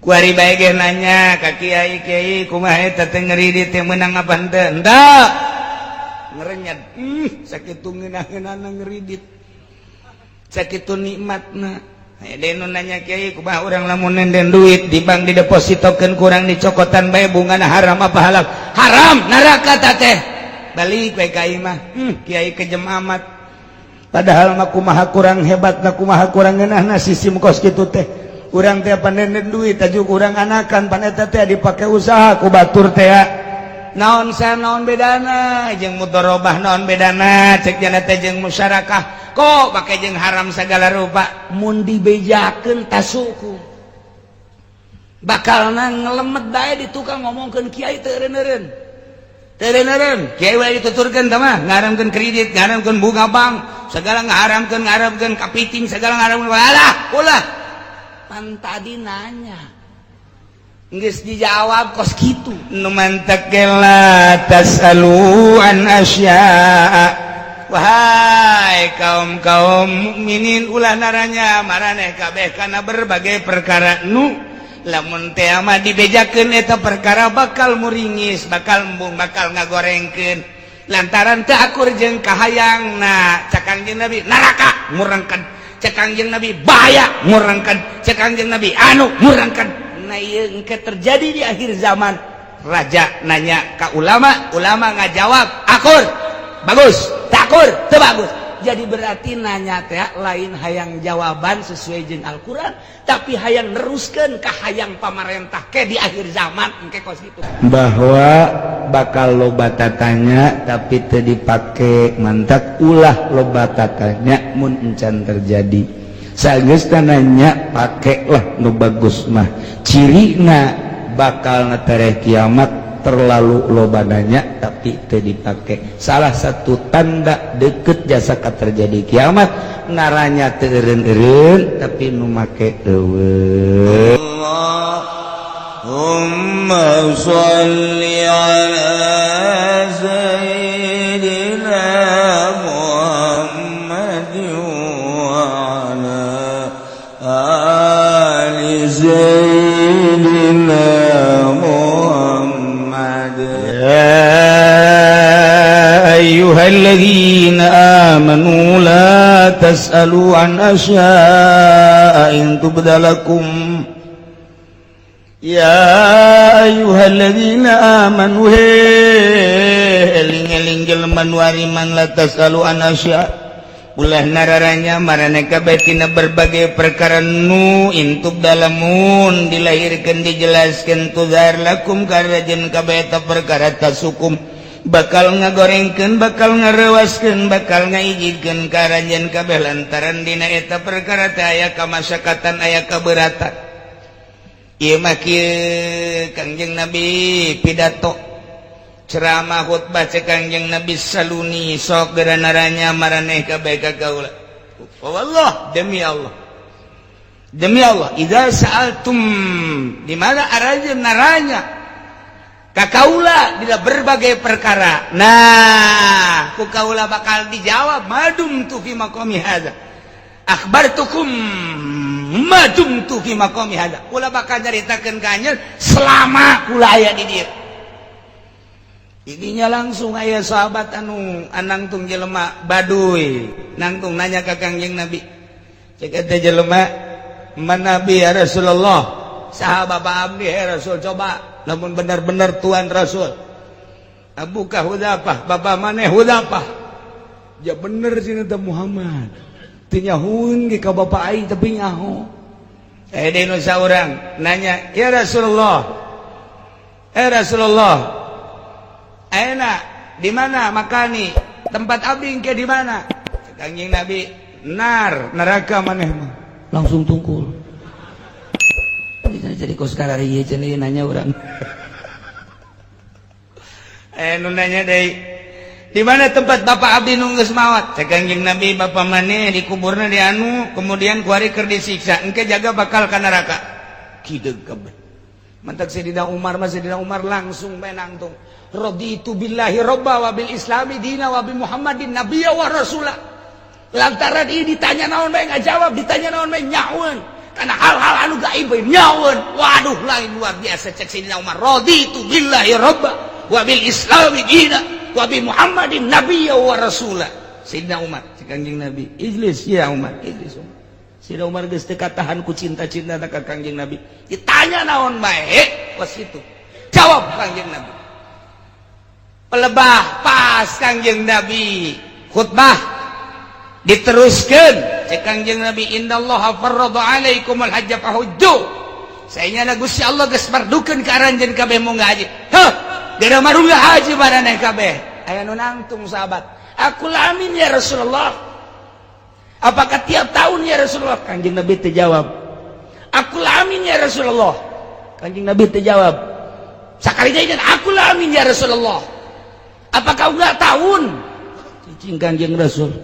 Kuari bae ge nanya ka kiai, "Kiai, kumaha eta teh ngeridit teh, meunang apa henteu?" Henteu ngerenyet. Sakitu ngeunah-ngeunahna ngeridit, sakitu nikmatna. Aya nu nanya, "Kiai, kumaha urang lamun nenden duit di bank, didepositokeun, kurang dicokotan bae bungana, haram apa halal?" Haram, neraka teh. Balik bae ka imah, kiai kejem amat." Padahal mah kumaha kurang hebat na, kumaha kurang ngeunahna sistem kos kitu teh. Urang teh panenden duit tajuk urang anakan, pan eta teh dipake usaha ku batur teh. Naon sa, naon bedana jeung mudharabah, naon bedana cek jana teh jeung musyarakah, kok pake jeung haram segala rupa? Mun dibejakeun tasuku bakal ngelemet bae di tukang ngomongkeun kiai teu eureun-eureun, teu eureun-eureun. Kiai wae dituturkeun tah mah ngaramkeun kredit, ngaramkeun bunga bank segala, ngaramkeun ngaramkeun kapiting segala, ngaramkeun. Alah, ulah. Pan tadi nanya geus dijawab kos kitu. Nu mantak la tasalu an asya'a. Wahai kaum kaum mukminin, ulah naranya maraneh kabeh kana berbagai perkara nu lamun teh mah dibejakeun eta perkara bakal muringis, bakal embung, bakal ngagorengkeun lantaran teu akur jeung kahayangna. Cak Kangjeng Nabi, neraka murangkan. Cek Kangjeng Nabi, bahaya murangkan. Cek Kangjeng Nabi, anu murangkan. Nah, ieu engke terjadi di akhir zaman, raja nanya ka ulama, ulama ngajawab akur bagus, takur teu bagus. Jadi berarti nanya teh lain hayang jawaban sesuai jeung Al-Qur'an, tapi hayang neruskeun ka hayang pamarentah ke di akhir zaman engke kos gitu. Bahwa bakal loba tatanya tapi teu dipake. Mantak ulah loba tatanya mun encan terjadi. Sageus nanya, pakailah nu bagus mah. Cirina bakal netereh kiamat terlalu loba nanya tapi teu dipake. Salah satu tanda deket jasa terjadi kiamat, naranya teu eureun-eureun tapi nu make euweuh. اللهم صل على سيدنا محمد وعلى آل سيدنا محمد. يا أيها الذين آمنوا لا تسألوا عن أشياء إن تبد لكم. يا أيها الذين آمنوا, eling-eling jelema nu ariman, لا تسألوا عن أشياء, ulah nararanya maraneh kabeh tina berbagai perkara nu إن تبد lamun dilahirkeun, dijelaskeun, تظهر لكم ka aranjeun kabeh eta perkara, تسؤكم bakal ngagorengkeun, bakal ngarewaskeun, bakal ngaijidkeun ka aranjeun kabeh, lantaran dina eta perkara teh aya kamasyakatan, aya keberatan. Ieu mah kieu, Kangjeng Nabi pidato, ceramah, khutbah. Cek Kangjeng Nabi, "سلوني," sok geura naranya maraneh kabeh ka kaula. Wallah, demi Allah, demi Allah, إذا سألتم, di mana aranjeun naranya ka kaula bila berbagai perkara, nah, ku kaula bakal dijawab. ما دمت في مقامي هذا أخبرتكم، ما دمت في مقامي هذا, kula bakal nyaritakeun ka anjeun selama kula aya di dieu. Ininya langsung aya sahabat anu anangtung jelema baduy, nangtung nanya ka Kangjeng Nabi. Cek eta jelema, "Man nabi ya Rasulullah? Saha bapak abdi ya Rasul? Coba lamun benar-benar Tuhan Rasul." "أبوك Hudzafah," bapak maneh Hudzafah. Ya bener sih teh Muhammad. Teu nyahueun ge ka bapak aing, tapi nyaho. Eh, deui nu saurang nanya, "Ya Rasulullah. Eh Rasulullah. Ayeuna di mana مكاني? Tempat abdi ke di mana?" Kangjeng Nabi, "نار," neraka maneh mah. Langsung tungkul. Jadi kos karari ieu nanya urang. Eh, nu nanya deui, "Di mana tempat bapak abdi nu geus maot?" Cek Kangjeng Nabi, "Bapak maneh dikuburna di anu, kemudian kuari keur disiksa, engke jaga bakal ka neraka." Kieu kabeh. Mantak Sayyidina Umar mah, Sayyidina Umar langsung menangtung. رضيت بالله ربا وبالإسلام دينا وبمحمد نبيا ورسولا. Lantaran ini ditanya naon bae ngajawab, ditanya naon bae nyahueun. Karena hal-hal anu gaib nyaun. Waduh, lain luar biasa cek Sayyidina Umar. Raditu billahi robba wa bil islami dina wa bi Muhammadin nabiyya wa rasula. Sayyidina Umar cek Kangjeng Nabi, ijlis ya Umar, ijlis Umar. Sayyidina Umar geus teu katahan ku cinta-cinta ka Kangjeng Nabi. Ditanya naon bae kos itu. Jawab Kangjeng Nabi. Pelebah pas Kangjeng Nabi khutbah diteruskan cek Kangjeng Nabi, innallaha farrada alaikumul hajja fahujju. Saenyana Gusti Allah geus mardukeun ka aranjeun kabeh munggah haji. Heuh, geura marunggah haji maraneh kabeh. Aya nu nangtung sahabat. Aku lamin ya Rasulullah. Apakah tiap tahun ya Rasulullah? Kangjeng Nabi teu jawab. Aku lamin ya Rasulullah. Kangjeng Nabi teu jawab. Sakali deui, aku lamin ya Rasulullah. Apakah enggak tahun? Cicing Kangjeng Rasul.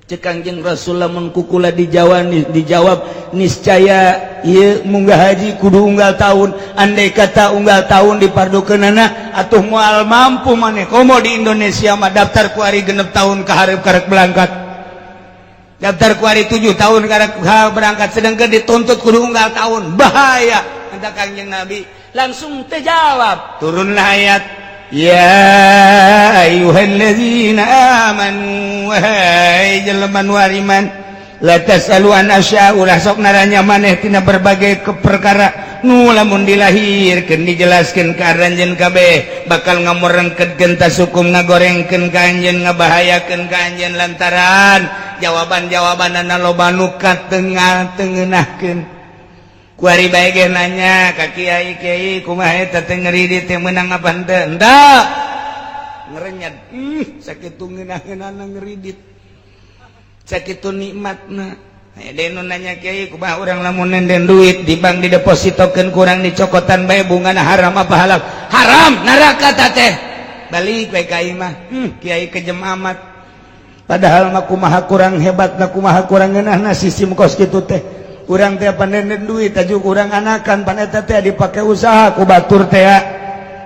Cek Kangjeng Rasul, lamun kukula dijawab, dijawab niscaya ieu munggah haji kudu unggal tahun. Andai kata unggal tahun dipardukeunana, atuh moal mampu maneh. Komo di Indonesia mah daftar kuari 6 tahun ka hareup karek berangkat. Daftar kuari 7 tahun karek berangkat, sedangkan dituntut kudu unggal tahun. Bahaya. Kata Kangjeng Nabi langsung terjawab. Turunlah ayat, ya ayyuhallazina amanu, wahai jelema nu ariman, la tasalu an asya, ulah sok naranya maneh tina berbagai ke perkara nu lamun dilahirkeun dijelaskeun ka aranjeun kabeh bakal ngamorengkeun tasukum, ngagorengkeun ka anjeun, ngabahayakeun ka anjeun, lantaran jawaban-jawabanana loba nu katengah tengenahkeun. Kuari bae ge nanya ka kiai, kiai kumaha eta teh ngeridit teh meunang apa henteu? Henteu. Ngerenyad. Sakitu ngeunah-ngeunahna ngeridit. Sakitu nikmatna. Aya deui nu nanya, kiai kumaha urang lamun nenden duit di bank didepositokeun kurang dicokotan bae bungana haram apa halal? Haram, neraka ta teh. Balik we ka imah. Kiai kejem amat. Padahal mah kumaha kurang hebatna, kumaha kurang ngeunahna sistem kos kitu teh. Urang teh panenden duit tajuk urang anakan pan eta teh dipake usaha ku batur teh.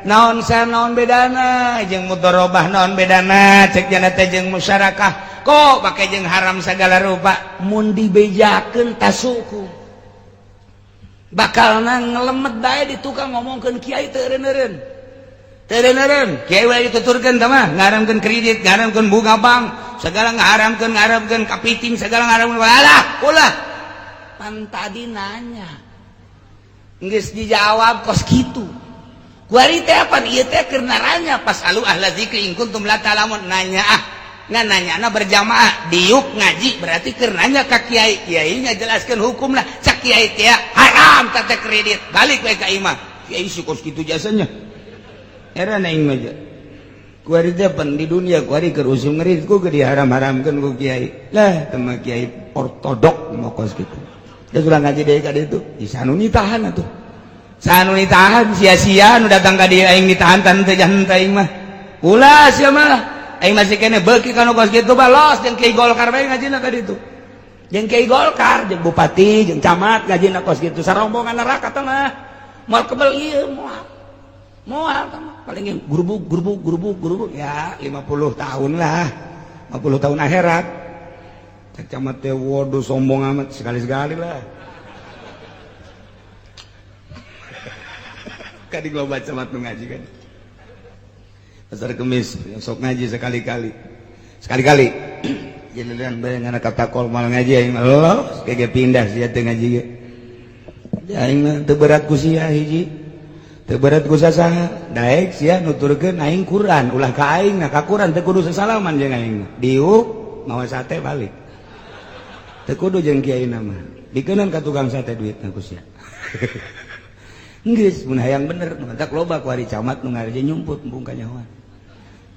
Naon sa naon bedana jeung mudharabah, naon bedana cek jana teh jeung musyarakah, kok pake jeung haram segala rupa? Mun dibejakeun tasuku bakalna ngelemet bae di tukang ngomongkeun kiai teu eureun-eureun. Teu eureun-eureun kiai we dituturkeun tah mah ngaramkeun kredit, ngaramkeun bunga bank segala, ngaramkeun ngaramkeun kapiting segala, ngaramkeun. Alah, ulah. Pan tadi nanya geus dijawab kos kitu. Kuari teh apa ieu teh keur naranya, fasalu ahla zikri in kuntum la ta'lamun. Nanya ah ngan nanyana berjamaah diuk ngaji, berarti keur nanya ka kiai, kiainya jelaskeun hukum lah. Cak kiai teh haram teh kredit, balik we ka imah. Kiai si kos kitu jasanya era aing mah. Kuari teh pan di dunia kuari keur usum ngerit ku diharam-haramkeun ku kiai lah teh mah, kiai ortodok mau kos kitu. Dia sudah ngaji deui ka ditu di sanu nitahan atuh, sanu nitahan sia-sia nu datang ka dieu aing ditahan tan teu janten aing mah. Ulah sia mah, aing masih kene beuki kana kos kitu balos jeung kiai Golkar bae ngajina ka ditu, jeung kiai Golkar, jeung bupati, jeung camat ngajina kos kitu, sarombongan neraka teh mah. Moal kebel ieu, moal moal teh mah. Paling gurubuk gurubuk gurubuk gurubuk ya 50 tahun lah, 50 tahun akhirat. Cek camat teh waduh sombong amat, sekali-sekali lah. Kadi loba camat nu ngaji kan. Pasar Kemis sok ngaji sekali-kali. Sekali-kali. Giliran bae ngana katakol mal ngaji aing mah los kayak pindah sia teu ngaji ge. Aing mah teu berat ku sia hiji. Teu berat ku sasaha. Daek sia nuturkeun aing Quran, ulah ka aing na ka Quran teu kudu sasalaman jeung aing. Diuk mawa sate balik. Teu kudu jeung kiai mah. Dikeunan ka tukang sate duitna ku sia. Geus mun hayang bener nu matak loba ku ari camat nu ngaji nyumput embung kanyahoan.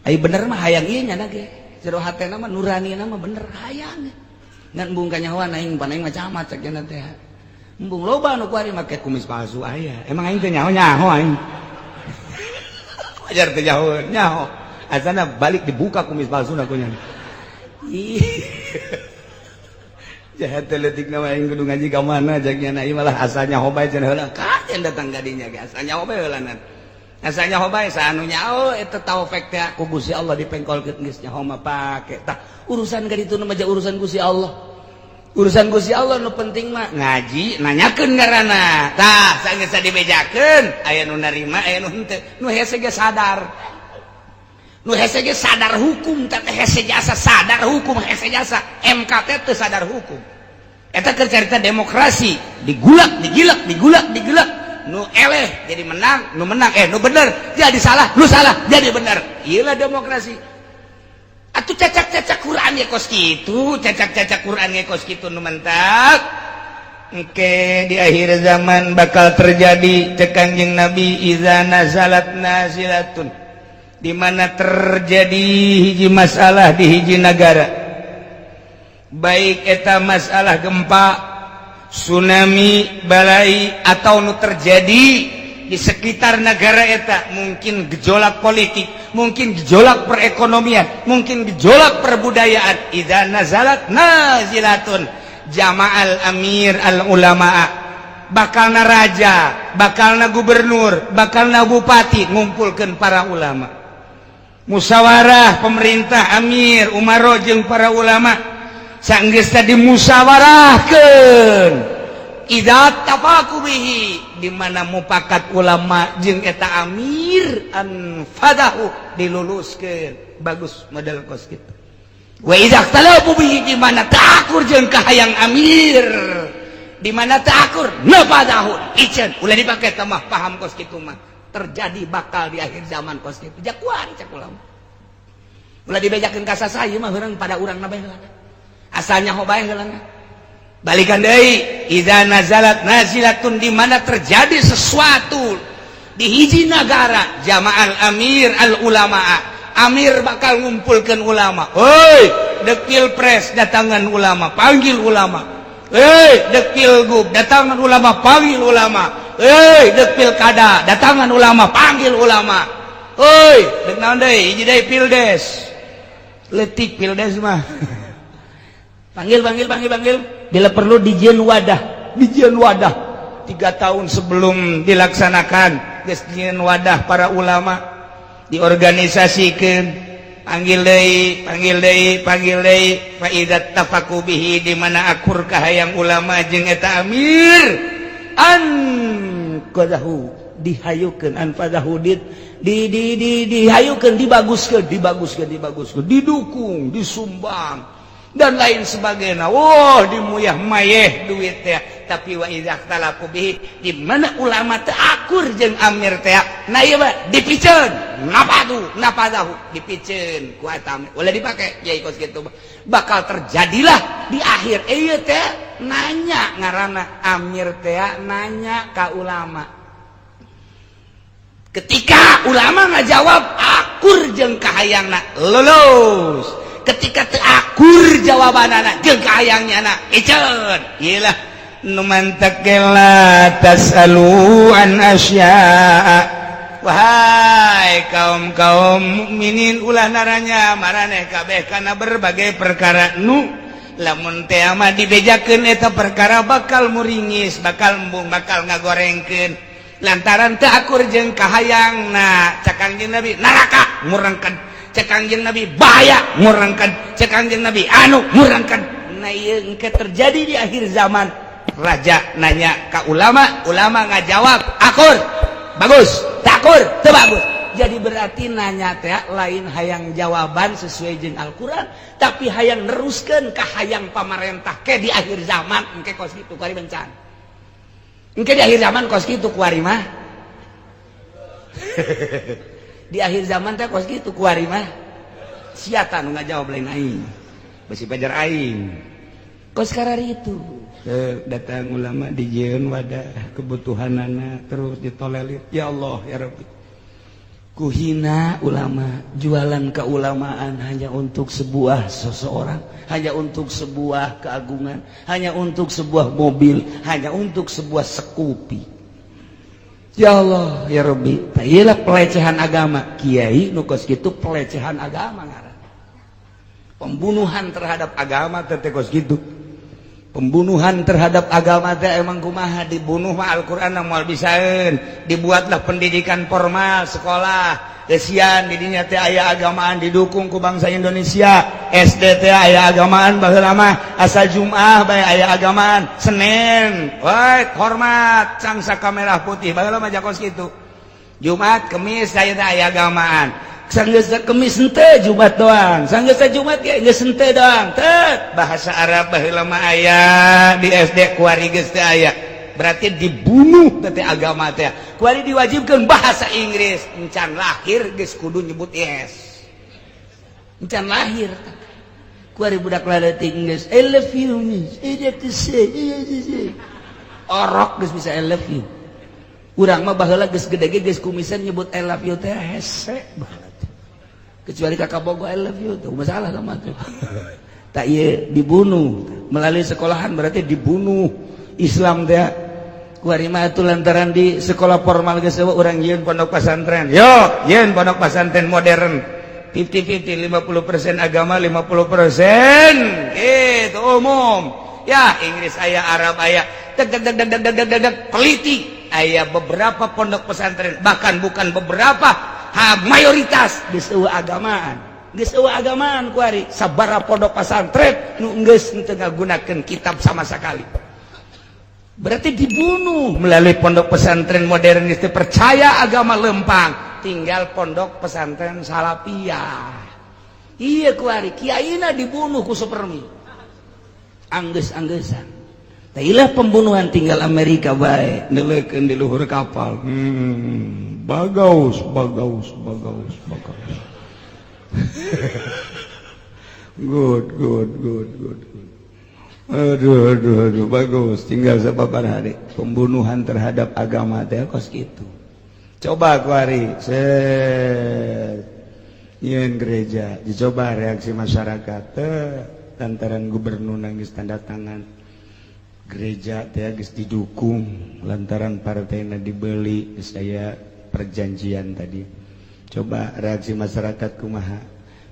Ai bener mah hayang ieu nya ge. Jero hatena mah nurani mah bener hayang. Ngan embung kanyahoan aing pan aing mah camat cek nya teh. Embung loba nu ku ari make kumis palsu aya. Emang aing teh nyaho nyaho aing. Wajar teh nyaho nyaho. Asana balik dibuka kumis palsu na kunya. Ih. Jahat leutik nama aing kudu ngaji ka mana cek nya ieu malah asalnya hobae cenah heula. Kajen datang ka dinya ge asalnya hobae heula. Asalnya hobae saanu nyaho eta taufik teh ku Gusti Allah dipengkolkeun geus nyaho mah pake. Tah urusan ka ditu mah urusan Gusti Allah. Urusan Gusti Allah. Nu penting mah ngaji, nanyakeun ngaranna. Tah, sanggeus dibejakeun, aya nu narima, aya nu henteu. Nu hese ge sadar, nu hese ge sadar hukum teh, hese jasa sadar hukum, hese jasa MK teh teu sadar hukum. Eta keur carita demokrasi, digulak, digilak, digulak, digilak, nu eleh jadi menang, nu menang, eh, nu bener jadi salah, nu salah jadi bener. Iyalah demokrasi atuh. Cacak-cacak Quran ya kos kitu, cacak-cacak Quran ya kos kitu. Nu mentak engke di akhir zaman bakal terjadi, cek Kanjeng Nabi, iza nazalat nazilatun, di mana terjadi hiji masalah di hiji negara, baik eta masalah gempa, tsunami, balai, atau nu terjadi di sekitar negara eta, mungkin gejolak politik, mungkin gejolak perekonomian, mungkin gejolak perbudayaan. Idza nazalat nazilatun, jama'al amir al ulama, bakalna raja, bakalna gubernur, bakalna bupati ngumpulkan para ulama, musyawarah pemerintah, amir, umaro jeung para ulama. Sanggeus tadi musyawarahkeun, idza tafaqu bihi, di mana mupakat ulama jeung eta amir, anfadahu, diluluskeun, bagus model kos kitu. Wa idza ikhtalafu bihi, di mana teu akur jeung kahayang amir, di mana teu akur, nafadahu, iceun, ulah dipake teh mah paham kos kitu mah. Terjadi bakal di akhir zaman kos kitu jakuan cek ulama. Ulah dibejakeun ka saha ieu mah, heurang pada urang na bae heula, asalnya ho bae heula. Balikan deui, idza nazalat nazilatun, di mana terjadi sesuatu di hiji negara, jama'al amir al ulama, amir bakal ngumpulkan ulama. Hoi, dek pilpres, datangan ulama, panggil ulama. Hei, dek pilgub, datangan ulama, panggil ulama. Hei, dek pilkada, datangan ulama, panggil ulama. Hoi, dek naon deui, hiji deui, pildes, letik pildes mah, panggil, panggil, panggil, panggil. Bila perlu dijieun wadah, dijieun wadah 3 tahun sebelum dilaksanakan geus dijieun wadah. Para ulama diorganisasikan, panggil deui, panggil deui, panggil deui. Fa idza tafaqu bihi, di mana akur kahayang ulama jeung eta amir, an qadahu, dihayukeun, an fadahu, di di di di dihayukeun, dibaguskeun, dibaguskeun, dibaguskeun, didukung, disumbang, dan lain sebagainya. Wow, dimuyah mayeh duit teh. Tapi wa idza ikhtalafu bihi, di mana ulama teu akur jeung amir teh, nah ieu mah dipiceun, napadu napadahu, dipiceun ku eta amir, ulah dipake kiai kos kitu. Bakal terjadilah di akhir ieu teh. Nanya ngaranna amir teh, nanya ka ulama. Ketika ulama ngajawab akur jeung kahayangna, lulus. Ketika teu akur jawabanana jeung kahayangnya na, iceun. Iyalah nu mantak la tasalu an asya'a. Wahai kaum kaum mukminin, ulah naranya maraneh kabeh kana berbagai perkara nu lamun teh mah dibejakeun eta perkara bakal muringis, bakal embung, bakal ngagorengkeun lantaran teu akur jeung kahayangna. Cek Kangjeng Nabi neraka ngurangkeun, cek Kangjeng Nabi bahaya ngurangkeun, cek Kangjeng Nabi anu ngurangkeun. Nah, ieu engke terjadi di akhir zaman, raja nanya ka ulama, ulama ngajawab akur, bagus, takur teu bagus. Jadi berarti nanya teh lain hayang jawaban sesuai jeung Al-Qur'an, tapi hayang neruskeun ka hayang pamarentah ke di akhir zaman. Engke kos kitu kuari bencana, engke di akhir zaman kos kitu kuari mah. Di akhir zaman teh kos kitu kuari mah. Siapa nu ngajawab lain aing, besi pajar aing kos karari itu. Datang ulama, dijieun wadah kebutuhanana, terus ditolelir. Ya Allah, ya Rabbi, kuhina ulama, jualan keulamaan hanya untuk sebuah seseorang, hanya untuk sebuah keagungan, hanya untuk sebuah mobil, hanya untuk sebuah Scoopy. Ya Allah, ya Rabbi, iyalah pelecehan agama. Kiai nu kos kitu pelecehan agama ngaran, pembunuhan terhadap agama teh kos kitu. Pembunuhan terhadap agama teh emang kumaha? Dibunuh mah Al-Qur'an moal bisaeun. Dibuatlah pendidikan formal sekolah. Kesian didinya teh aya agamaan, didukung ku bangsa Indonesia. SD teh aya agamaan, baheula mah asal Jumat bae aya agamaan. Senin woi hormat cangsaka merah putih, baheula mah jakos kitu. Jumat Kemis saya teh aya agamaan. Sanggeus Kemis henteu, Jumat doang. Sanggeus Jumat ge geus henteu doang. Tet bahasa Arab baheula mah aya di SD, kuari geus teu aya. Berarti dibunuh teh agama teh. Kuari diwajibkan bahasa Inggris, encan lahir geus kudu nyebut yes. Encan lahir kuari budak laletik geus "I love you, miss, I have to say." Orok geus bisa "I love you". Urang mah baheula geus gede ge geus kumisan nyebut "I love you" teh hese baheula, kecuali kakak bogo "I love you" tuh masalah sama tuh. Tak, iya dibunuh melalui sekolahan, berarti dibunuh Islam teh. Kuari mah atuh lantaran di sekolah formal geus eueuh, urang yeun pondok pesantren. Yo, yeun pondok pesantren modern. 50-50, 50% agama, 50% gitu umum. Ya, Inggris aya, Arab aya. Deg deg deg deg deg deg deg deg teliti. Aya beberapa pondok pesantren, bahkan bukan beberapa, ha, mayoritas geus eueuh agamaan. Geus eueuh agamaan kuari. Sabaraha pondok pesantren nu geus teu ngagunakeun kitab sama sekali. Berarti dibunuh melalui pondok pesantren modern itu, percaya agama lempang, tinggal pondok pesantren salafiyah. Iya, kuari kiaina dibunuh ku supermi, anggeus-anggesan. Tailah pembunuhan, tinggal Amerika bae neulekeun di luhur kapal. Bagaus bagaus bagaus bagaus, good good good good good. Aduh, aduh, aduh, bagus. Tinggal sababar hari pembunuhan terhadap agama teh kos gitu. Coba kuari set nyieun gereja, dicoba reaksi masyarakat teh lantaran gubernur nangis tanda tangan, gereja teh geus didukung lantaran partainya dibeli, saya perjanjian tadi. Coba reaksi masyarakat kumaha?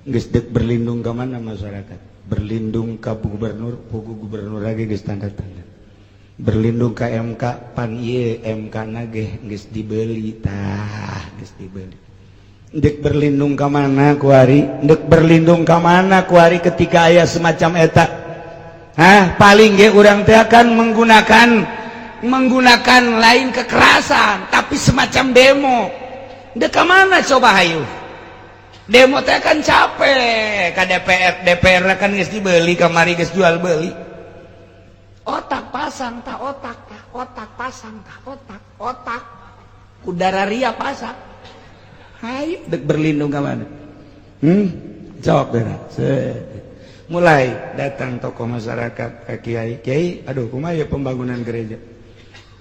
Geus dek berlindung ke mana masyarakat? Berlindung ke gubernur, pugu gubernur lagi geus tanda tangan. Berlindung ke MK, pan ieu MK na ge geus dibeli tah, geus dibeli. Dek berlindung ke mana kuari? Dek berlindung ke mana kuari ketika aya semacam eta? Hah, paling ge urang teh akan menggunakan menggunakan lain kekerasan, tapi semacam demo. Dek ke mana coba, hayu? Demo teh kan capek ke DPR. DPR kan geus dibeli kamari, geus jual beli. Otak pasang tak, otak tak, otak pasang tak, otak otak udara ria pasang. Hayu dek berlindung ke mana? Jawab deh. Mulai datang tokoh masyarakat ke kiai. "Kiai, aduh, kumaha ya pembangunan gereja?"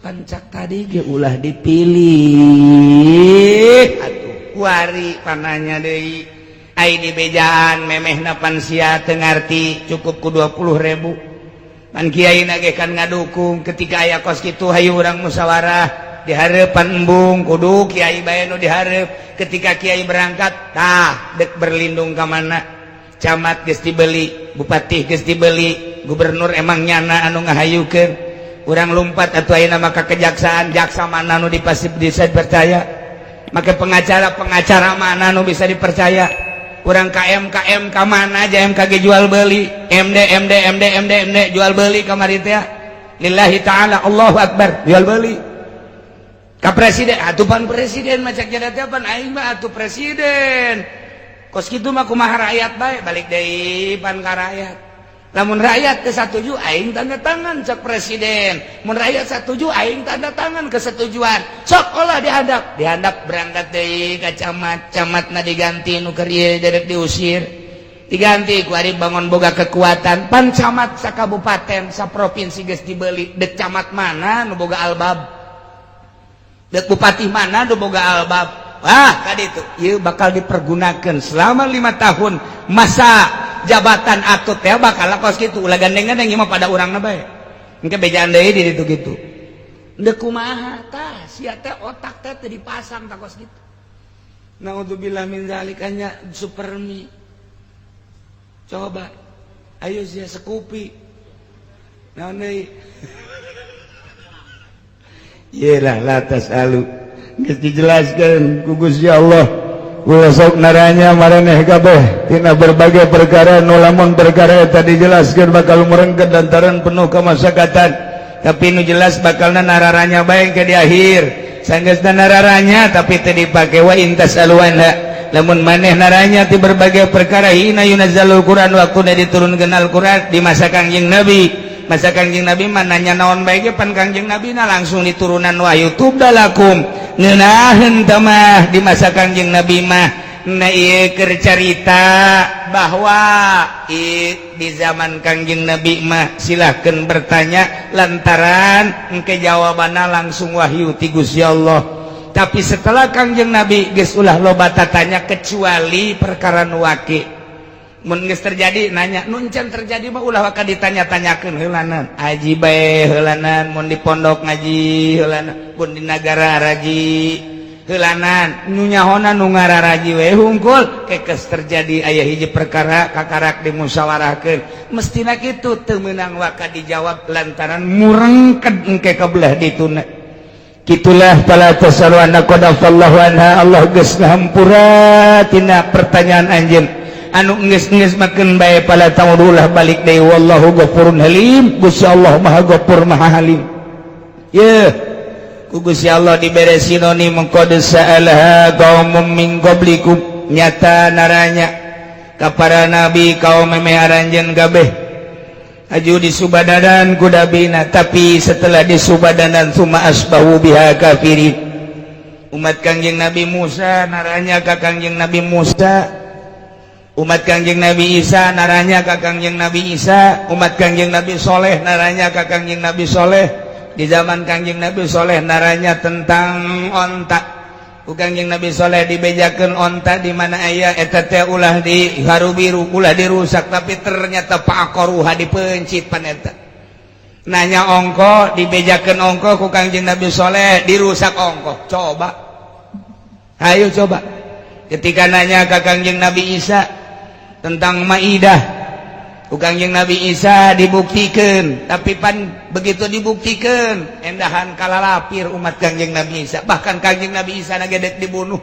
"Pancak tadi ge ulah dipilih atuh." Kuari pananya deui ai di bejaan memehna pan sia teu ngarti, cukup ku 20.000. Pan kiai na ge kan ngadukung. Ketika aya kos kitu, hayu urang musyawarah di hareupan embung, kudu kiai bae nu dihareup ketika kiai berangkat. Tah, dek berlindung ka mana? Camat geus dibeli, bupati geus dibeli, gubernur emang nyana anu ngahayukeun. Urang lumpat atuh ayeuna maka kejaksaan. Jaksa mana nu dipasti bisa dipercaya? Maka pengacara, pengacara mana nu bisa dipercaya? Kurang KM KM ka mana aja, MKG jual beli, MD MD MD MD MD jual beli kamari teh. Lillahi ta'ala, Allahu akbar, jual beli ka presiden atuh. Pan presiden macak jadi teh, pan aing mah atuh presiden kos kitu mah kumaha rakyat bae, balik deui pan ka rakyat. Lamun rakyat ke satuju, aing tanda tangan, cek presiden. Mun rakyat satuju, aing tanda tangan kesetujuan. Sok olah dihadap dihadap, berangkat deui ka camat. Camatna diganti, nu keur ieu dedek diusir, diganti ku ari bangun boga kekuatan. Pan camat sa kabupaten, sa provinsi geus dibeli. Dek camat mana nu boga albab? Dek bupati mana nu boga albab? Wah, tadi itu ieu bakal dipergunakan selama 5 tahun masa jabatan atut ya, bakal kos kitu. Ulah gandeng-gandeng mah pada urangna bae, engke bejaan deui di ditu gitu. Dek kumaha tah sia teh? Otak teh teu dipasang tah kos kitu. Naudzubillah min zalik, hanya supermi. Coba ayo sia sekupi naon deui? Yelah, la tasalu, geus dijelaskeun ku Gusti Allah. Ulah sok naranya maraneh kabeh tina berbagai perkara nu lamun perkara eta dijelaskeun bakal merengket lantaran penuh kemasyarakatan, tapi nu jelas bakalna nararanya bae ke di akhir. Sanggeusna nararanya, tapi teu dipake. Wa in tasalu anha, lamun maneh naranya ti berbagai perkara, hina yunazzalul Quran, waktuna diturunkeun Al-Quran di masa Kangjeng Nabi. Masa Kangjeng Nabi mah nanya naon bae ge, pan Kangjeng Nabi na langsung diturunan wahyu, tubdalakum ngeunaheun teh mah di masa Kangjeng Nabi mah. Nah, ieu keur carita bahwa di zaman Kangjeng Nabi mah silahkan bertanya lantaran engke jawabanna langsung wahyu ti Gusti Allah. Tapi setelah Kangjeng Nabi geus ulah loba tatanya, kecuali perkara nu waki. Mun geus terjadi nanya, nu encan terjadi mah ulah waka ditanya-tanyakeun heulanan. Aji bae heulanan, mun di pondok ngaji heulanan, mun di nagara raji heulanan, nu nyahona nu ngararaji we hungkul. Kekes terjadi aya hiji perkara kakarak dimusyawarahkeun, mestina kitu, teu meunang waka dijawab lantaran murengked engke kabelah dituna. Gitulah, fala tasalu anha qad afallahu anha, Allah geus ngahampura tina pertanyaan anjeun anu geus-geus makeun bae. Fala ta'udulah balik deui, wallahu ghafurun halim, Gusti Allah Maha Ghafur, Maha Halim. Ye ku Gusti Allah dibere sinonim qad sa'alaha qaumum min qablikum, nyata naranya ka para nabi kaum memeh aranjeun kabeh aju disubadanan ku nabina, tapi setelah disubadanan summa asbahu biha kafirin. Umat Kangjeng Nabi Musa naranya ka Kangjeng Nabi Musa, umat Kangjeng Nabi Isa naranya ka Kangjeng Nabi Isa, umat Kangjeng Nabi Soleh naranya ka Kangjeng Nabi Soleh. Di zaman Kangjeng Nabi Soleh naranya tentang onta. Ku Kangjeng Nabi Soleh dibejakeun onta di mana aya eta teh ulah di haru biru, ulah dirusak, tapi ternyata fa'aqaruha, dipencit pan eta. Nanya ongko, dibejakeun ongko ku Kangjeng Nabi Soleh, dirusak ongko. Coba, ayo coba. Ketika nanya ke Kangjeng Nabi Isa tentang Maidah, ku Kangjeng Nabi Isa dibuktikan, tapi pan begitu dibuktikan endahan kalalapir umat Kangjeng Nabi Isa, bahkan Kangjeng Nabi Isa nagedek dibunuh.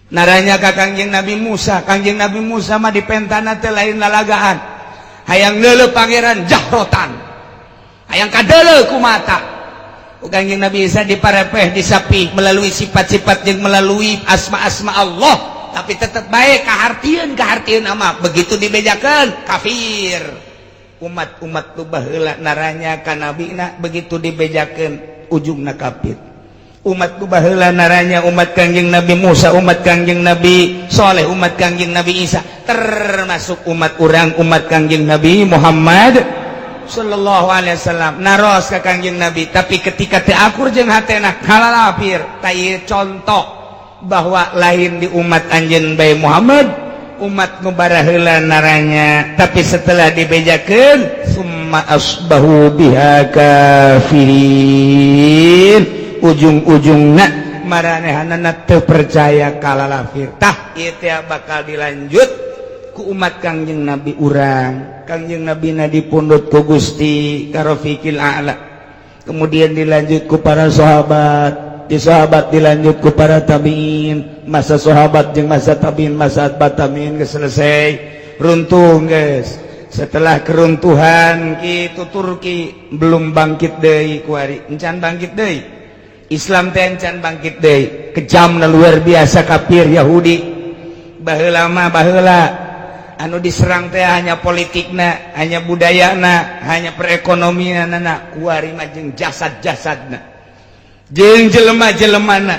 Naranya ka Kangjeng Nabi Musa, Kangjeng Nabi Musa mah dipentana teh lain lalagaan, hayang neuleuh pangeran jahrotan, hayang kadeuleuh ku mata. Ku Kangjeng Nabi Isa diparepeh, disapi melalui sifat-sifat yang melalui asma-asma Allah, tapi tetap baik kahartieun kahartieun ama begitu dibejakan kafir. Umat-umat tu baheula naranya ka nabina, begitu dibejakan ujungna kafir. Umat tu baheula naranya, umat Kangjeng Nabi Musa, umat Kangjeng Nabi Soleh, umat Kangjeng Nabi Isa, termasuk umat urang, umat Kangjeng Nabi Muhammad sallallahu alaihi wasallam, naros ka Kangjeng Nabi, tapi ketika teu akur jeung hatena kalalapir. Tah, contoh bahwa lain di umat anjeun bae Muhammad, umat nu baraheula naranya, tapi setelah dibejakeun summa asbahu biha kafirin, ujung-ujungna maranehanana teu percaya, kalalafir. Tah, ieu teh bakal dilanjut ku umat Kangjeng Nabi urang. Kangjeng Nabi na dipundhut ku Gusti Karofiqil A'la, kemudian dilanjut ku para sahabat, di sahabat dilanjut ku para tabiin. Masa sahabat jeung masa tabiin, masa atba tabiin geus selesai, runtuh guys. Setelah keruntuhan itu Turki belum bangkit deui, kuari encan bangkit deui. Islam teh encan bangkit deui, kejamna luar biasa kafir Yahudi. Baheula mah, baheula anu diserang teh hanya politikna, hanya budayana, hanya perekonomianana. Kuari mah jeung jasad-jasadna jeung jelema-jelemana,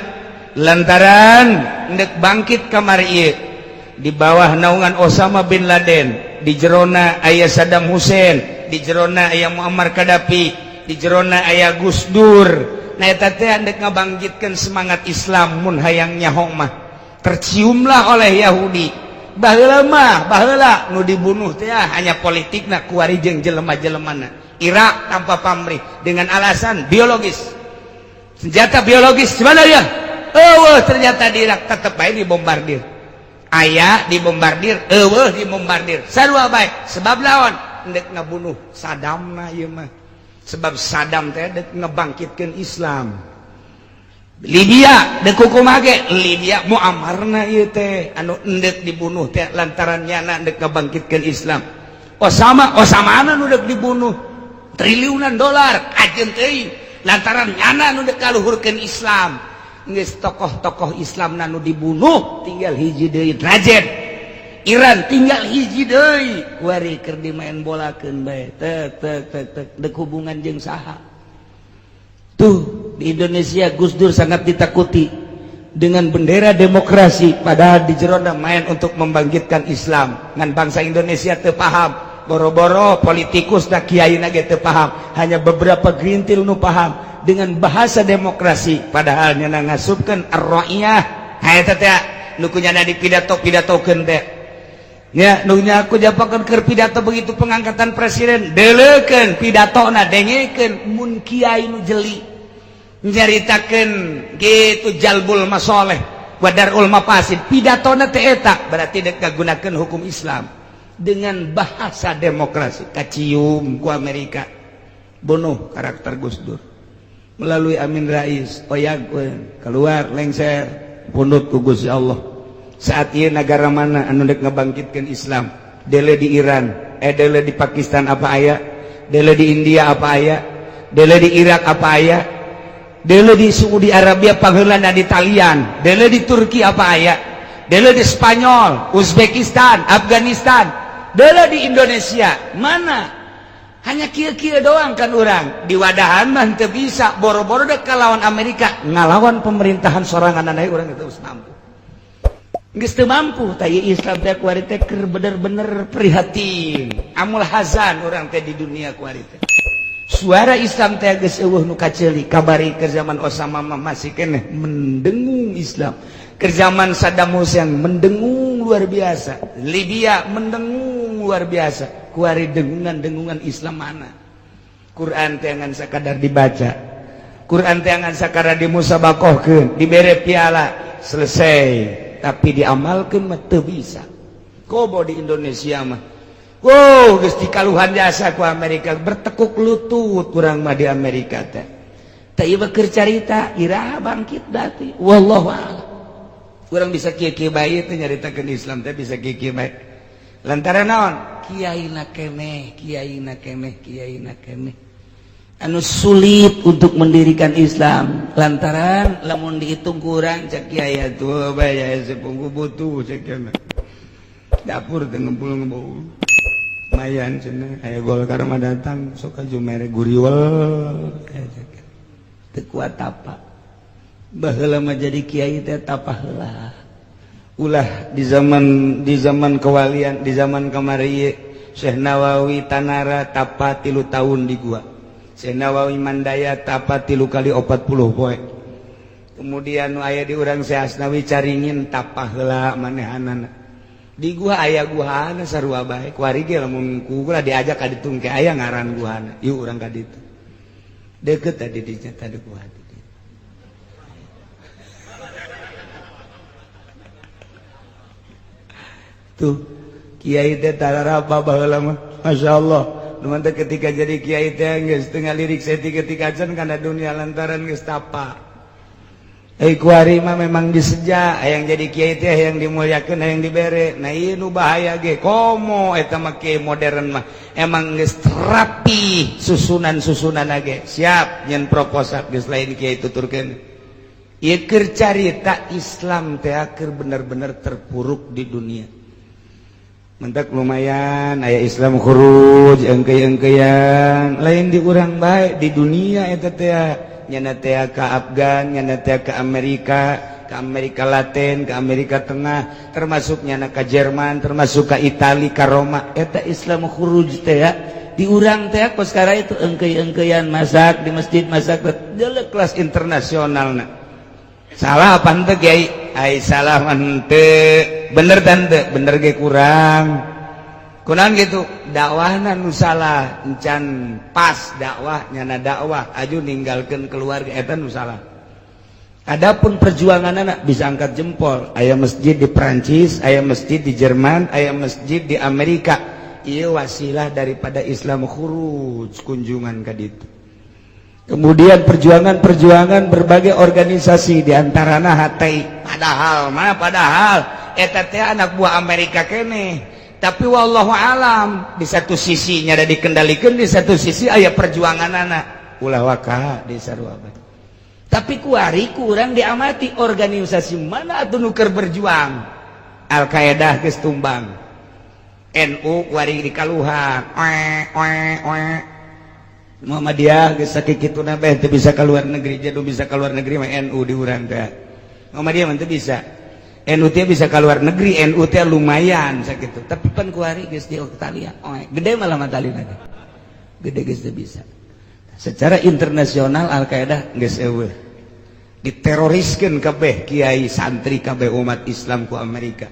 lantaran ndek bangkit kamari ieu di bawah naungan Osama bin Laden, di jerona aya Saddam Hussein, di jerona aya Muammar Gaddafi, di jerona aya Gus Dur. Nah, eta teh ndek ngabangkitkeun semangat Islam. Mun hayang nyaho mah terciumlah oleh Yahudi. Baheula mah, baheula nu dibunuh teh hanya politikna, kuari jeung jelema-jelemana. Irak tanpa pamrih dengan alasan biologis, senjata biologis gimana ya? Oh, ternyata di Irak tetep bae dibombardir, aya dibombardir, eueuh dibombardir, sarua bae. Sebab lawan ndek ngabunuh Saddam mah ieu mah, sebab Saddam teh dek ngebangkitkeun Islam. Libya dek kumaha ge Libya Muammarna ieu teh anu endek dibunuh teh lantaran nyana endek ngabangkitkeun Islam. Osama, Osama nu dek dibunuh triliunan dolar kajeun teuing lantaran nyana nu dek kaluhurkeun Islam. Geus tokoh-tokoh Islam nu dibunuh, tinggal hiji deui Rajen Iran, tinggal hiji deui. Kuari keur dimain bolakeun bae, tek tek tek tek, dek hubungan jeung saha tuh? Di Indonesia Gus Dur sangat ditakuti dengan bendera demokrasi, padahal di jerona main untuk membangkitkan Islam. Ngan bangsa Indonesia teu paham, boro-boro politikus da kiai ge teu paham, hanya beberapa gerintil nu paham dengan bahasa demokrasi, padahal nyana ngasupkeun ar-ra'iyah. Ha, eta teh nu ku nyana dipidato-pidatokeun teh ya, nu nya aku japakeun keur pidato begitu pengangkatan presiden. Deleukeun pidatona, dengekeun, mun kiai nu jeli nyaritakeun gitu jalbul masoleh wa darul mafasid, pidatona teh eta berarti dek ngagunakeun hukum Islam dengan bahasa demokrasi. Kacium ku Amerika, bunuh karakter Gus Dur melalui Amin Rais, oyag keluar, lengser, pundut ku Gusti Allah. Saat ieu negara mana anu dek ngebangkitkeun Islam? Dele di Iran, eh, dele di Pakistan apa aya? Dele di India apa aya? Dele di Irak apa aya? Dele di Saudi Arabia, pangheulana di Talian. Dele di Turki apa aya? Dele di Spanyol, Uzbekistan, Afghanistan. Dele di Indonesia mana? Hanya kieu-kieu doang kan. Urang di wadahan mah teu bisa, boro-boro dek lawan Amerika, ngalawan pemerintahan sorangan aya urang itu geus mampu, geus teu mampu. Tah, Islam teh kuari teh keur bener-bener prihatin, amul hazan urang teh di dunia kuari teh. Suara Islam teh geus euweuh nu kaceuli. Kabari ke zaman Osama mah masih keneh mendengung Islam, ke zaman Saddam Hussein mendengung luar biasa, Libya mendengung luar biasa. Kuari dengungan-dengungan Islam mana? Quran teh ngan sakadar dibaca, Quran teh ngan sakadar dimusabakohkeun, dibere piala, selesai, tapi diamalkeun mah teu bisa. Kobo di Indonesia mah, wow, geus dikaluhan jasa ku Amerika, bertekuk lutut kurang mah di Amerika teh. Teh ieu keur carita iraha bangkit dati, wallahu a'lam. Urang bisa kieu-kieu bae teh, nyaritakeun Islam teh bisa kieu-kieu bae lantaran naon? Kiai na keneh, kiai na keneh, kiai na keneh anu sulit untuk mendirikan Islam, lantaran lamun dihitung kurang cek kiai atuh bae ya, sepungku butuh cek kiai dapur teh ngempul-ngempul lumayan cenah. Aya Golkar mah datang sok aju mere guriwel, teu kuat tapa. Baheula mah jadi kiai teh tapa heula, ulah di zaman kewalian, di zaman kamari. Syekh Nawawi Tanara tapa 3 tahun di gua. Syekh Nawawi Mandaya tapa 3 kali 40 poe. Kemudian nu aya di urang Syekh Asnawi Caringin, tapa heula manehanana di gua. Aya guana sarua bae kuari ge, lamun ku gua diajak ka ditu ke aya ngaran guana, yuk urang ka ditu, deket tadi dinya tadi gua di. Tuh kiai teh tararapa baheula mah, Masya Allah. Nu teh ketika jadi kiai teh geus teu ngalirik saeutik ketika acan kana dunia lantaran geus tapa. Eh, kuari mah memang diseja yang jadi kiai teh yang dimuliakeun, yang dibere. Nah, ieu nu bahaya ge, komo eta mah kiai modern mah emang geus rapi susunan-susunan ge, siap nyen proposal, geus lain kiai tuturkeun. Ieu keur carita Islam teh keur bener-bener terpuruk di dunia. Mentak lumayan aya Islam khuruj engke-engkean, lain di urang bae, di dunia eta teh nyana teh ka Afgan, nyana teh ke Amerika Latin, ke Amerika Tengah, termasuk nyana ke Jerman, termasuk ke Itali, ke Roma. Eta Islam khuruj teh ya. Di urang teh kos sekarang itu engke-engkean masak di masjid, masak jelek kelas internasional. Nah, salah apa henteu, Kiai? Ai salah mah henteu, bener tante, bener ge kurang. Kunaon gitu? Dakwahna nu salah, encan pas dakwah nyana, dakwah aju ninggalkeun keluarga, eta nu salah. Adapun perjuangan anak bisa angkat jempol. Aya masjid di Prancis, aya masjid di Jerman, aya masjid di Amerika. Ieu wasilah daripada Islam khuruj kunjungan ka ditu. Kemudian perjuangan-perjuangan berbagai organisasi, diantaranya HTI. Padahal mah, padahal eta teh anak buah Amerika kene, tapi wallahu alam, di satu sisinya ada dikendalikan, di satu sisi aya perjuangan anak ulah waka di sarua. Tapi kuari kurang diamati organisasi mana atuh nu keur berjuang. Al Qaeda geus tumbang, NU kuari dikaluhan, oe oe oe. Muhammadiyah geus sakituna bae teu bisa keluar negeri. Jadi bisa keluar negeri mah NU di urang teh. Muhammadiyah mah teu bisa, NU teh bisa keluar negeri, NU teh lumayan sakitu. Tapi pan kuari geus di Italia, oe gede malah matalina gede, geus teu bisa. Secara internasional Al Qaeda geus eueuh, diteroriskeun kabeh kiai, santri, kabeh umat Islam ku Amerika.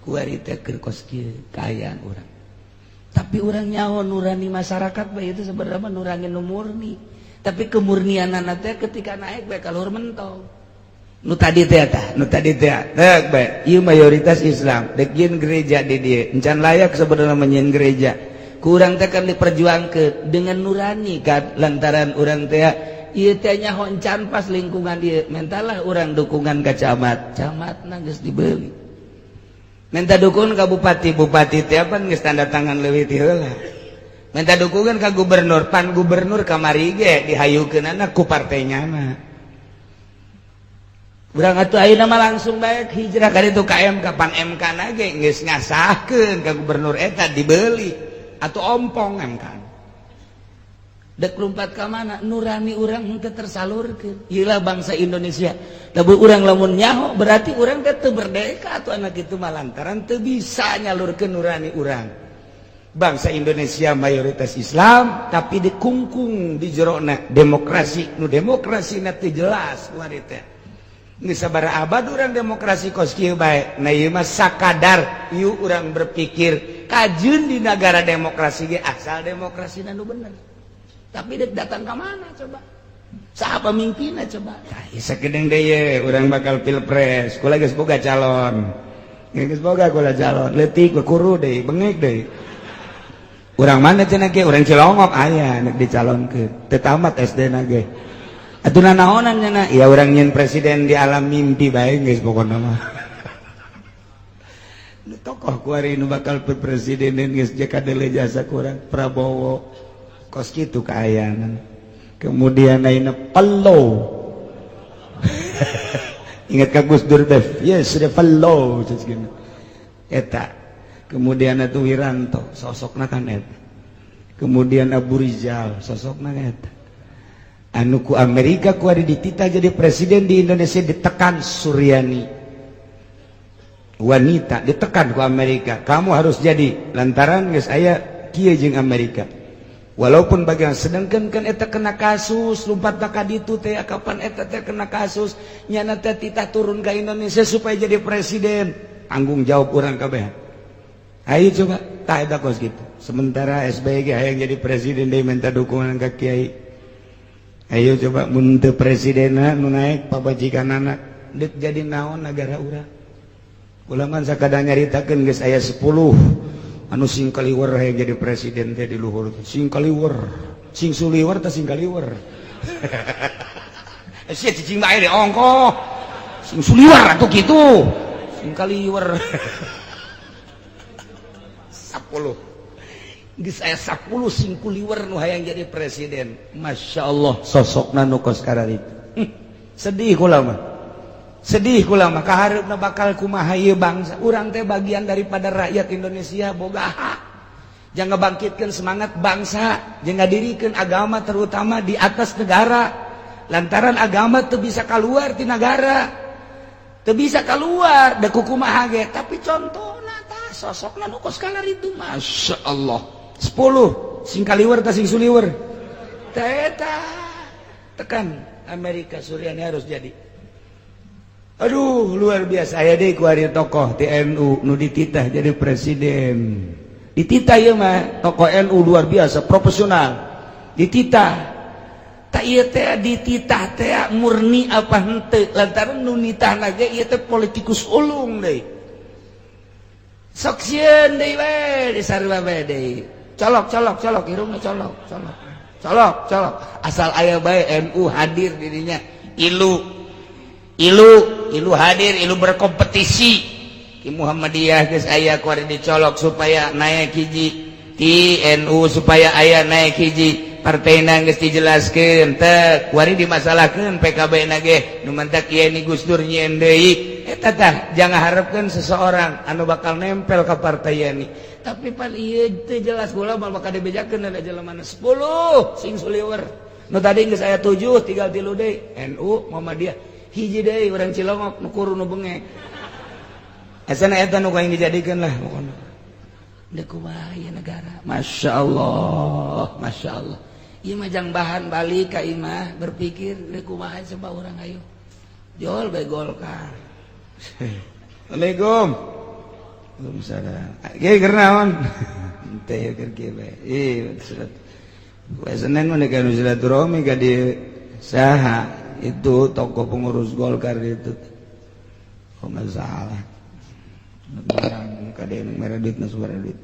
Kuari teh keur kos kieu kaayaan urang. Tapi urang nyaho nurani masyarakat bae itu sebenarnya nurani nu murni, tapi kemurnian teh ketika naik bae kaluhur mentong. Nu tadi teh tah, nu tadi teh dek bae ieu mayoritas Islam, dek jieun gereja di dieu encan layak sebenarnya menyieun gereja. Kurang teh kan diperjuangkeun dengan nurani kan, lantaran urang teh ieu teh nyaho encan pas lingkungan dieu, mentalah urang dukungan ka camat, camatna geus dibeli. Minta dukungan ka bupati, bupati teh pan geus tanda tangan leuwih ti heula. Minta dukungan ka gubernur, pan gubernur kamari ge dihayukeunana ku partainya mah. Urang atuh ayeuna mah langsung bae hijrah ka ditu ka MK, pan MK na ge geus ngasahkeun ka gubernur eta dibeli atau ompong MK. Dek lompat ka mana nurani urang henteu tersalurkeun. Ieu bangsa Indonesia. Tapi urang lamun nyaho berarti urang teh teu merdeka atuh anak itu mah, lantaran teu bisa nyalurkeun nurani urang. Bangsa Indonesia mayoritas Islam tapi dikungkung di jerona demokrasi, nu demokrasi na teu jelas kuari teh. Geus sabaraha abad urang demokrasi kos kieu bae. Nah, ieu mah sakadar ieu urang berpikir kajeun di negara demokrasi ge asal demokrasi nu bener. Tapi dek datang ke mana coba? Saha pemimpinna coba? Tah, sakedeung deui urang bakal pilpres. Kula geus boga calon. Geus boga kula calon. Leutik kuru deui, bengek deui. Urang mana cenah ge? Urang Cilongok aya nek dicalonkeun. Teu tamat SD na ge. Atuh nanaonan nya? Ya urang nyeun presiden di alam mimpi bae geus pokona mah. Nu tokoh kuari nu bakal presiden geus kadele jasa kurang Prabowo. Kos kitu kaayaan. Kemudian ayeuna Palo. Ingat ka Gus Dur Bef? Yes, sudah Palo eta. Kemudian itu Wiranto, sosokna kan eta. Kemudian Abu Rizal, sosokna eta. Anu ku Amerika ku ada dititah jadi presiden di Indonesia ditekan Suryani. Wanita ditekan ku Amerika, kamu harus jadi, lantaran geus aya kieu jeung Amerika. Walaupun bagian sedangkan kan eta kena kasus lompat ka ditu teh, kapan eta teh kena kasus nyana teh titah turun ke Indonesia supaya jadi presiden, tanggung jawab urang kabeh. Ayo coba tah eta kos gitu. Sementara SBY ge hayang jadi presiden deui, minta dukungan ka kiai. Ayo coba mun teu presidenna nu naik pabajikanana, deuk jadi naon negara urang? Ulah mah sakadar nyaritakeun geus aya 10 anu sing kaliwer hayang jadi presiden teh di luhur, sing kaliwer, sing suliwer teh, sing kaliwer. Sia cicing bae di ongkoh. Sing suliwer atuh kitu, sing kaliwer. 10 geus aya 10 sing kuliwer nu hayang jadi presiden. Masya Allah, sosokna nu kos kararitu. Sedih kula mah, sedih kula mah. Kahareupna bakal kumaha ieu bangsa urang teh? Bagian daripada rakyat Indonesia boga hak jangan bangkitkan semangat bangsa, jangan dirikan agama terutama di atas negara, lantaran agama tuh bisa keluar di negara, tuh bisa keluar da kumaha ge. Tapi contohna tah sosokna nu kos itu, Masya Allah, 10 sing kaliwer tah, sing suliwer teh, tekan Amerika Suryani harus jadi. Aduh, luar biasa ya deh kuari tokoh TNU nu dititah jadi presiden, dititah ya mah tokoh NU luar biasa profesional, dititah. Tak ieu teh dititah teh murni apa henteu, lantaran nu nitah lagi ieu teh politikus ulung deui. Sok sieun deui we, disarua bae deui. Colok, colok, colok irungna, colok, colok. Colok, colok. Asal aya bae NU hadir dirinya. Ilu, ilu, ilu hadir, ilu berkompetisi. Ki Muhammadiyah geus aya kuari dicolok supaya naik hiji. Ti NU supaya aya naik hiji. Partai geus dijelaskeun teh kuari dimasalahkeun PKB na ge nu mantak kieu ni Gus Dur nyieun deui. Eta tah jangan harapkeun seseorang anu bakal nempel ka partai ini. Tapi pan ieu teu jelas kula mal bakal dibejakeun ada jelema 10 sing suliwer. Nu tadi geus aya 7 tinggal 3 deui. NU Muhammadiyah hiji deui urang Cilongok nu kuru nu bengek. Asana eta nu aing dijadikeun lah pokona. Deuk kumaha ieu negara. Masya Allah, Masya Allah. Ieu mah jang bahan balik ka imah berpikir deuk kumaha coba urang ayo. Jol bae Golkar. Assalamualaikum. Waalaikumsalam. Kiai keur naon? Teh keur kieu bae. Ih, surat. Poe Senin mah ka nu silaturahmi ka di saha itu tokoh pengurus Golkar itu. Oh masalah. Barang ka deui mere duit nu sabaraha duit.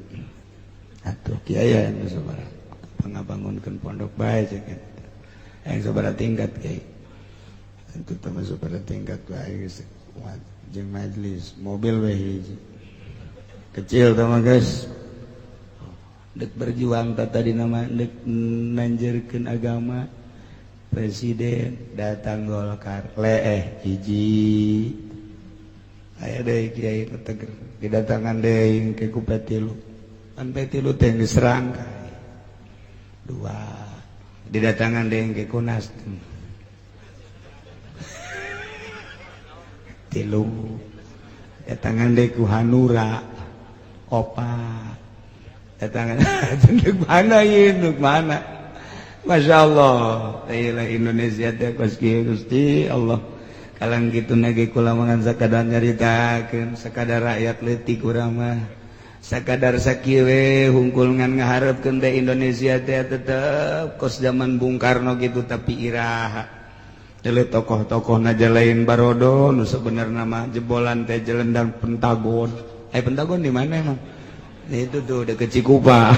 Atuh kiai anu sabaraha. Pangabangunkeun pondok bae cek eta. Yang sabaraha tingkat kiai. Itu tambah sabaraha tingkat bae geus. Jeung majelis mobil we hiji. Kecil tah mah guys. Dek berjuang tah tadi nama dek nanjerkeun agama. Presiden datang Golkar leeh hiji. Aya deui kiai nu teger didatangan deui ke ku P3. Pan P3 teh geus rangkai. Dua didatangan deui ke ku Nasdem. Tilu datangan deui ku Hanura. Opat datangan deuk mana ieu deuk mana. Masya Allah, teh Indonesia teh kos kieu Gusti Allah. Kalang kitu nage kula mangan sakadar nyaritakeun sakadar rakyat leutik urang mah. Sakadar sakieu we hungkul ngan ngaharepkeun teh Indonesia teh tetep kos zaman Bung Karno gitu tapi iraha. Tele tokoh-tokoh na lain barodo nu sebenarna mah jebolan teh jelendang Pentagon. Eh Pentagon di mana emang? Itu tuh deket Cikupa.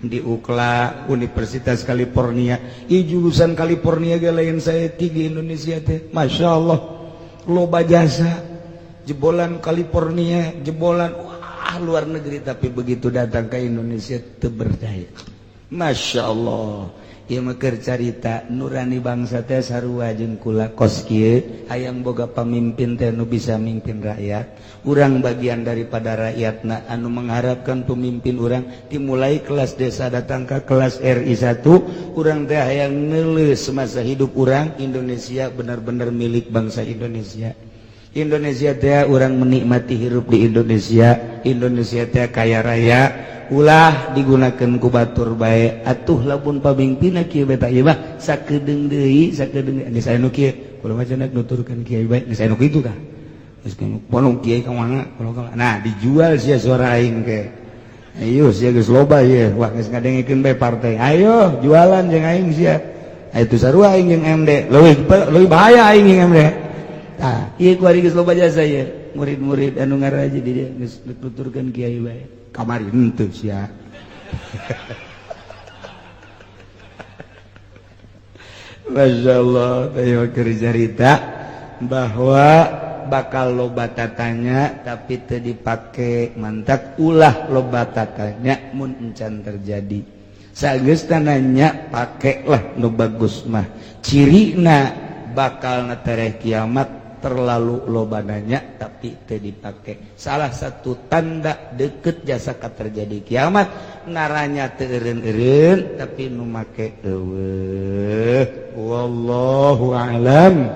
Di UKLA Universitas California. Ih jurusan California ge lain saya tinggi Indonesia teh. Masya Allah loba jasa jebolan California, jebolan wah luar negeri tapi begitu datang ke Indonesia teu berdaya. Masya Allah. Ieu mah keur carita nurani bangsa teh sarua jeung kula kos kieu hayang boga pamimpin teh nu bisa mimpin rakyat. Urang bagian daripada rakyatna anu mengharapkan pemimpin urang dimulai kelas desa datang ke kelas RI 1 urang teh hayang neuleus masa hidup urang Indonesia benar-benar milik bangsa Indonesia. Indonesia teh urang menikmati hirup di Indonesia. Indonesia teh kaya raya ulah digunakan ku batur bae atuh lamun pamimpinna kieu beta ieu mah sakedeung deui sakedeung geus aya nu kieu kula mah cenah nuturkeun kiai bae geus aya nu kitu tah geus ponong kiai ka mana kula nah dijual sia suara aing ke ayo sia geus loba ieu wah geus ngadengekeun bae partai ayo jualan jeung aing sia itu sarua aing jeung MD leuwih leuwih bahaya aing jeung MD tah ieu kuari geus loba jasa ieu murid-murid anu ngaraji di dieu geus nuturkeun kiai bae kamari henteu sia. Masya Allah, ayo keur carita bahwa bakal loba tatanya tapi teu dipake mantak ulah loba tatanya mun encan terjadi. Sageus nanya pakailah nu bagus mah. Cirina bakal netereh kiamat terlalu loba nanya tapi teu dipake. Salah satu tanda deket jasa terjadi kiamat naranya teu eureun-eureun tapi nu make eueuh. Wallahu a'lam.